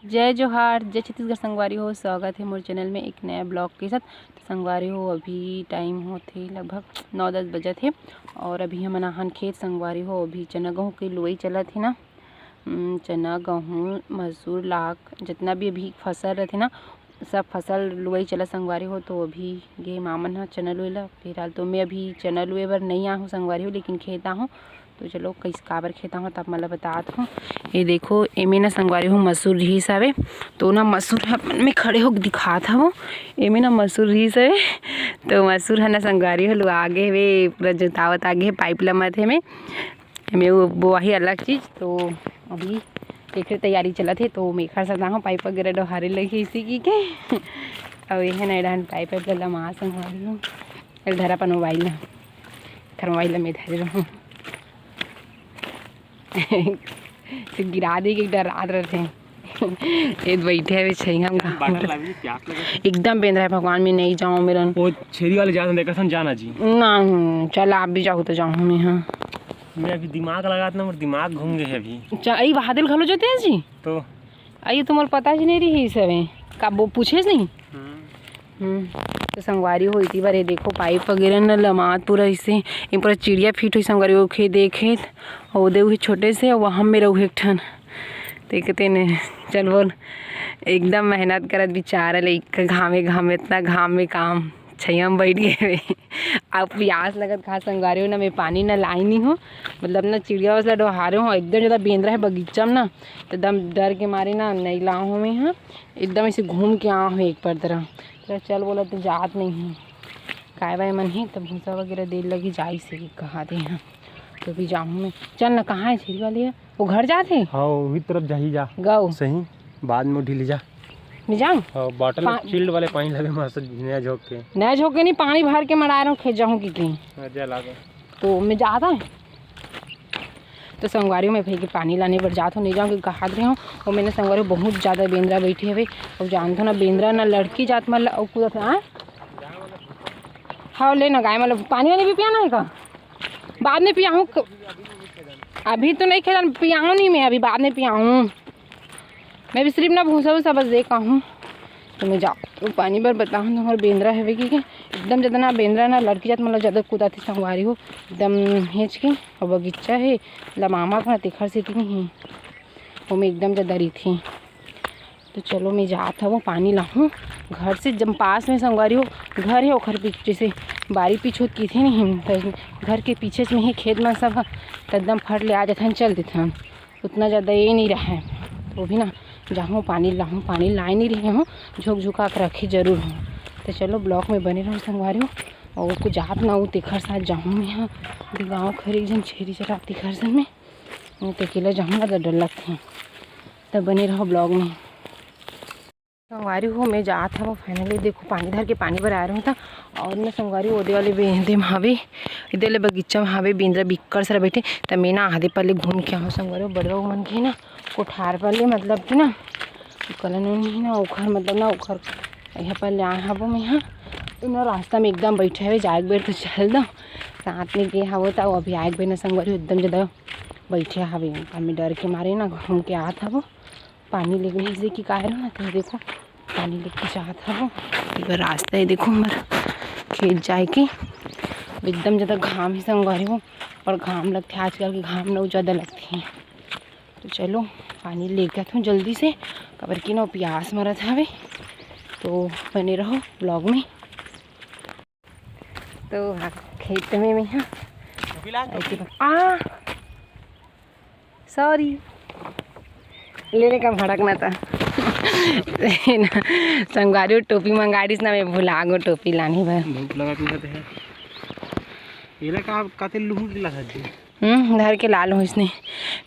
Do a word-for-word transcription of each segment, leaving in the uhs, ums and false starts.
जय जोहार, जय छत्तीसगढ़ संगवारी हो, स्वागत हे मोर चैनल में एक नया ब्लॉग के साथ। तो संगवारी हो, अभी टाइम होथे लगभग नौ दस बजत हे और अभी हमन आहन खेत संगवारी हो। अभी चना गहूँ के लुवई चलत हे ना, उम, चना गहूँ मसूर लाख जितना भी अभी फसल रथे ना, सब फसल लुवई चलत संगवारी हो। तो अभी गे मामन ह चना लुए ला। फिलहाल तो मैं अभी चना लुए बर नई आहूँ संगवारी हो, लेकिन खेत आहूँ। तो चलो, कइस काबर खेत आहूँ, तब मैं ला बतात हूँ। ये देखो, एमे ना संगवारी हो मसूर रिहिस हवे, तो ना मसूर ह अपन में खड़े होके दिखात हवो। एमे ना मसूर रिहिस हवे, तो मसूर ह ना संगवारी हो लुआ गे हवे, पूरा जोतावत आ गे हे, पाइप लमत हे में। एमे वो बोआही अलग चीज, तो अभी एखर तैयारी चलत हे, तो मेखर सदा हूँ पाइप वगैरह डोहारे लगी इसी की के। अब ये है ना, डहन पाइप वाइप ला लमा संगवारी हो। चल धरा अपन मोबाइल ला, खर मोबाइल ला मैं धरे रहूँ। तो गिरा दे के डरात रथे। ये बइठे हवे छइहा में। बाटल लावी, प्यास लगे। एकदम बेंदरा हे भगवान, मैं नहीं जाऊँ मेरन। वो छेरी वाले जात देखत हन, जाना जी। नहीं, चल आप भी जाहू तो जाहूँ मैं, हाँ। मैं अभी दिमाग लगात ना, मोर दिमाग घूम गए अभी। चा-, ई बादल घलो जोते हैं जी? तो आई तो मोर पता ही नहीं रही इस हवे। का वो पूछे नहीं? हम्म। हम्म। तो संगवारी हो, इती बार ये देखो, पाइप वगैरह न लमात पूरा इसे, ये पूरा चिड़िया फिट हुई संगवारी हो, खेत देखे, और दे हुए छोटे से, वहाँ में रहू एक ठन। देखते ने, चल बोल, एकदम मेहनत करत बेचारा लइका, घामे घामे, इतना घाम में काम, छइया में बैठ गए हवे। अब प्यास लगत खा संगवारी हो ना, मैं पानी ना लाई नहीं हूँ, मतलब ना चिड़िया वाला डोहारे हूँ, एकदम ज़्यादा बेंदरा है बगीचा में ना, तो एकदम डर के मारे ना नहीं लाऊँ हूँ मैं, हाँ, एकदम ऐसे घूम के आऊँ हूँ एक पर तरह। तो चल बोला तो जात नहीं हूँ, गाय वाय मन ही तो भूसा वगैरह दे लगी जाई से कहा दे हैं, तो भी जाऊँ मैं। चल ना, कहाँ है छेरी वाली है? वो घर जात हे? हाँ, वही तरफ जाही जा। गऊ। सही, बाद में ढीली जा। मैं जाऊँ? हाँ, बॉटल में पा- चिल्ड वाले पानी लगे मस्त, नया झोंक के। नया झोंक के नहीं, पानी भर के मड़ा रहा हूँ, खेत जाऊँ की, की। हाँ, जा लागे। तो मैं जाता है। तो संगवारी हो, मैं भाई के पानी लाने बर जात हूँ, नहीं जाऊँ कि कहात रहे हूँ। और मैंने संगवारी हो, बहुत ज़्यादा बेंदरा बैठी हवे। अब जानत हो ना, बेंदरा ना लड़की जात मन ला, और कूदत, हाँ? हाँ, ले ना गाय, मतलब पानी वानी भी पियाना है का? बाद में पियाहूँ क-, अभी तो नहीं खेलन, पियाहूँ नहीं मैं, अभी बाद में पियाहूँ। मैं भी सिर्फ ना भूसा वूसा बस दे का हूँ। तो मैं जा, वो पानी बर बताहूँ, तो हमारे बेंदरा हवे कि के, एकदम ज़्यादा ना बेंदरा ना लड़की जात, मतलब ज़्यादा कूदाथे संगवारी हो, एकदम हेंच के, और बगीचा है, लमामा का तेखर सेती नहीं है, वो में एकदम ज़्यादा रही थी। तो चलो, मैं जात हवं पानी लाहूँ घर से, जब पास में संगवारी हो घर है, ओखर पीछे से बारी पीछे होत किथे नहीं, तो घर के पीछे में ही खेत में सब ह, तो एकदम फट ले आ जाथन, चल देथन, उतना ज़्यादा ये नहीं रहा है। तो भी ना जाहूँ पानी लाहूँ, पानी लाए नहीं रहे हूँ, झोंक झुका के रखे जरूर हूँ। तो चलो, ब्लॉग में बने रहो संगवारी हो, और कुछ जात ना हो तेखर साथ जाहूँ मैं, हाँ, गाँव खरे एक जन छेरी चराती घर सन में, नहीं तो अकेला जाहूँ ना तो डर लगथे। तो बने रहो ब्लॉग में। संगवारी हो, मैं जात हवं finally, देखो पानी धर के पानी बर आए रहूँ था, और मैं संगवारी ओदे वाले बेंदे में हावे, इधर ले बगीचा में हावे, बेंदरा बिक्कड़ सरा बैठे, त मैं ना आधे पल्ले घूम के आहूँ संगवारी हो, बड़वा मन के ना कोठार पल्ले, मतलब कि ना कलन उन ही ना ओखर, मतलब ना ओखर यहाँ पल्ले आए हवो मैं, हाँ, इनो रास्ता में एकदम बैठे हवे, जाए के बेर तो चल दो, साथ में गे हवो त अभी आए के बेर ना संगवारी हो, एकदम ज़्यादा बैठे हवे, पर मैं डर के मारे ना घूम के आत हवो। पानी लेके नहीं से कि काहे ना, तो देखो पानी लेके जात हवो। इधर रास्ता है, देखो हमर खेत जाए के। एकदम ज़्यादा घाम ही संगवारी हो, और घाम लगथे आजकल के, घाम न ज़्यादा लगथे। तो चलो पानी लेके आत हूँ जल्दी से, काबर कि ना प्यास मरत हवे। तो बने रहो ब्लॉग में। तो हाँ, खेत में मैं हाँ। आ, सॉरी, ले ले का भड़क ना था। ना, संगवारी हो टोपी मंगा रहीस ना, मैं भुला गो टोपी लाने बर। भूख लगा तुझे तो है। ये ले का, काते लूहू के लगा दे। हम्म, धर के लाल होइस ने।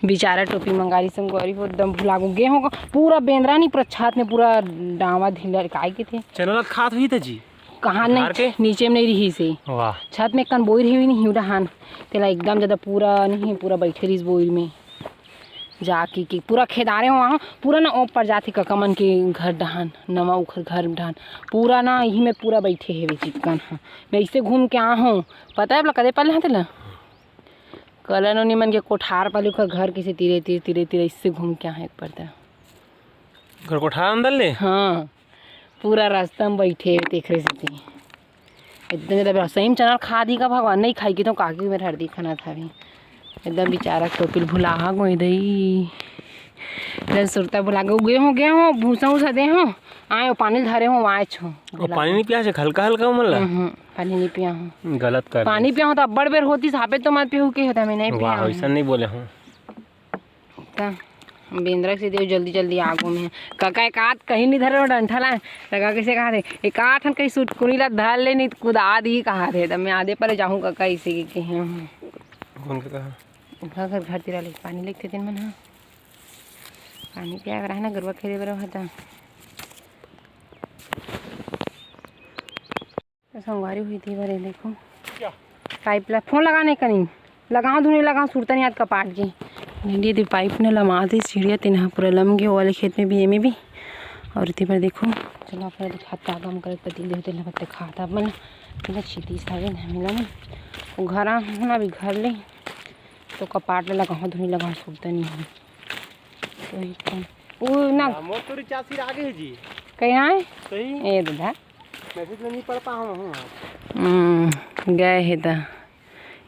बेचारा टोपी मंगा रहीस संगवारी हो, एकदम भुला गो। गे हो का पूरा बेंदरा नहीं, पूरा छात में पूरा डावा ढीला काय के थे। चलो, खात हुई था जी। कहाँ घर नहीं, के? नीचे में नहीं रही से। वाह। छत में कन बोई रही नहीं, हिवड़ा हान। तेला एकदम ज़्यादा पूरा नहीं, पूरा बैठे रहीस बोई में। जाके के पूरा खेदारे हो वहाँ, पूरा ना ओप पर जाथे कका मन के घर डहान, नवा उखर घर डहान। पूरा ना यही में पूरा बैठे हेवे चिपकन। हाँ, मैं इससे घूम के आ हूँ। पता है बोला कदे पहले हाथे ला? कलन उनी मन के कोठार पाली ओखर घर के से तीरे तीर, तीरे तीर इससे घूम के आ हूँ एक परता। तोर कोठा अंदर ले? हाँ, पूरा रास्ता में बैठे हे, तेखरे सेती। एकदम ज्यादा सही में चना खा दी का भगवान, नहीं खाई के तो काकी मेरे हरदी खाना था भी। एकदम बेचारा टोपिल भुला हा गोई दई। एकदम सुरता भुला गए, गे हो, गे हो, भूसा उसा दे हो, आए हो, पानी धरे हो, आए छो। और पानी नहीं पिया से हल्का हल्का उमन ला? हम्म, पानी नहीं पिया हूँ। गलत कर पानी पिया हूँ तो अब्बड़ बेर होती, साबे तो मत पीहू के होता, मैं नहीं पिया वाह, हूँ। ऐसा नहीं बोले हूँ। त बेंदरा से देव जल्दी जल्दी आगो में। कका एक आध कहीं नहीं धरे डंठा ला। कका कैसे कहा थे, एक आध ठन कहीं सुटकुनी ला धर ले, नहीं तो कुदा दी कहा थे। तब मैं आधे पर जाहूँ कका, इसे के कहे हूँ। कौन कका? घर घर घर तिरा ले पानी लेते दिन मन, हाँ, पानी पिया रहा ना, गरुआ खेले बर था। तो संगवारी हुई थी बरे, देखो। क्या? पाइप ला फोन लगाने का नहीं, लगाओ धुनी लगाओ, सुरता नहीं याद कपाट के। नीली दी पाइप ने लमा दी, चिड़िया तीन हा पूरा लम गए, वो वाले खेत में भी, एमे भी। और इतनी बार देखो, चलो आप दिखाता, काम करे पति देव तेल पत्ते खाता अपन, इतना छीती सारे नहीं मिला नहीं। वो घर आ हूँ ना, अभी घर ले, तो कपाट ला लगाओ धुनी लगाओ, सुरता नहीं है। तो ये कौन? वो ना। मोर तोरी चासी आगे है जी। कहीं आए? सही। ए दादा। मैसेज में नहीं पढ़ पा हूँ। हम्म, गए हे दा।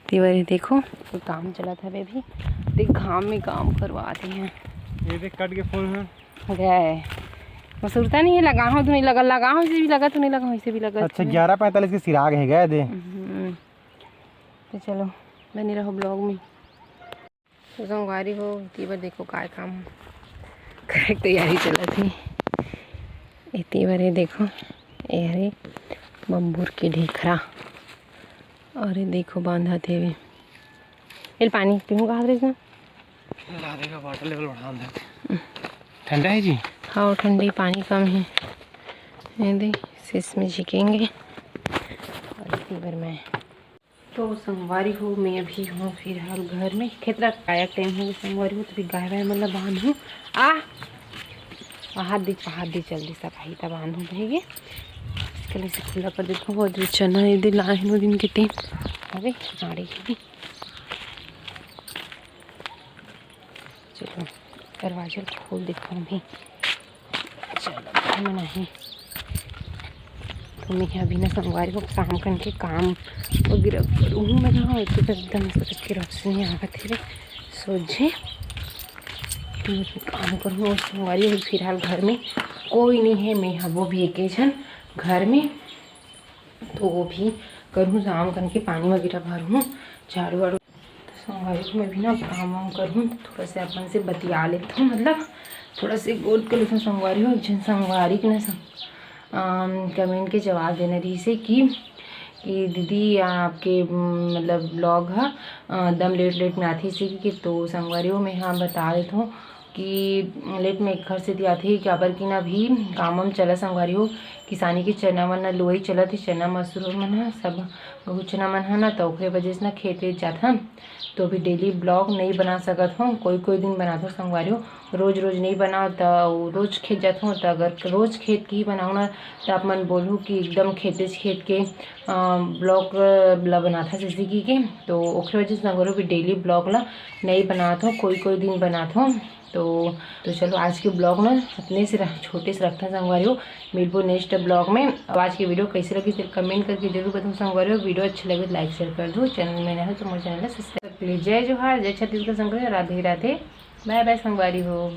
तिवारी देखो, तो काम चला था बेबी। देख घाम में काम करवाते हैं। ये देख कट के फोन है। गए। मसूरता नहीं है, लगा हो तो नहीं लगा, लगा हो इसे भी लगा तो नहीं लगा हो इसे भी लगा अच्छा, तो नहीं। ग्यारह पैंतालीस के सिराग है, गए दे। हम्म। तो चलो, बने रहो ब्लॉग में। तो संगवारी हो, इतनी बार देखो काय काम करे के तैयारी चलत हे। इतनी बार ये देखो, ये हरे बम्बूर के ढेखरा, और ये देखो बांधत हेवे। एल पानी पीहूँ कहा रही ना। ला देगा, वाटर लेवल बढ़ा दे। ठंडा है जी? हाँ, ठंडी पानी कम है। ये दे, इसमें झिकेंगे। और इतनी बार मैं तो संगवारी हो, मैं अभी हूँ फिलहाल घर में। खेत ला काया टाइम हो गया संगवारी हो, तो फिर गाय वाय मन ला बांधहूँ। आ, आ हाथ दी, आ हाथ दी, जल्दी सब आई तब बांधहूँ भैया। इसके लिए से खुला कर देता हूँ। और जो चना ये दे लाए हैं वो दिन के तीन, अरे आड़े के भी। चलो, दरवाजा खोल देता हूँ अभी। चलो, मन आहे। तो मैं अभी ना संगवारी हो काम करके काम वगैरह करूँ मैं ना, और तो एकदम सड़क की रोशनी आवत हे सोझे। तो मैं काम करूँ और संगवारी हो फिलहाल घर में कोई नहीं है, मैं हबो भी एके झन घर में। तो वो भी करूँ, शाम करके पानी वगैरह भरूँ, झाड़ू वाड़ू। तो संगवारी को मैं भी ना काम वाम करूँ, थोड़ा से अपन से बतिया लेता हूँ, मतलब थोड़ा से गोठ कर लेता हूँ संगवारी हो। एक झन संगवारी के ना सं-, अम, कमेंट के जवाब देना रही से कि, कि दीदी आपके, उम, मतलब ब्लॉग ह, अ, एकदम लेट लेट में आथे से कि, तो संगवारी हो मैं हाँ बता देता हूँ कि लेट में घर से आथे, काबर कि ना अभी काम वाम चला संगवारी हो, किसानी के चना वना लुवई चलत हे, चना मसूर मन ह, सब गहूँ चना मन ह ना, त ओखरे वजह से ना खेत वेत जाथन, तो अभी डेली ब्लॉग नई बना सकत हूँ, कोई कोई दिन बनाथों संगवारी हो, रोज रोज नई बनाओ, त रोज खेत जाथों, त अगर रोज खेत के ही बनाओ ना, त आप मन बोलहू कि एकदम खेतेच खेत के, अ, ब्लॉग ला बनाथा जैसे कि के, तो ओखरे वजह से संगवारी हो अभी डेली ब्लॉग ला नई बनाथों, कोई कोई दिन बनाथों। तो, तो चलो आज के ब्लॉग ना अपने से रह-, छोटे से रखते हैं संगवारी हो, मिलबो नेक्स्ट ब्लॉग में। अब आज की वीडियो कैसे लगी तेला कमेंट करके जरूर बताओ संगवारी हो। वीडियो अच्छी लगे तो लाइक शेयर कर दो, चैनल में नए हो तो मोर चैनल ला सब्सक्राइब कर लीजिए। जय जोहार, जय छत्तीसगढ़ संगवारी हो, राधे राधे, बाय बाय संगवारी हो।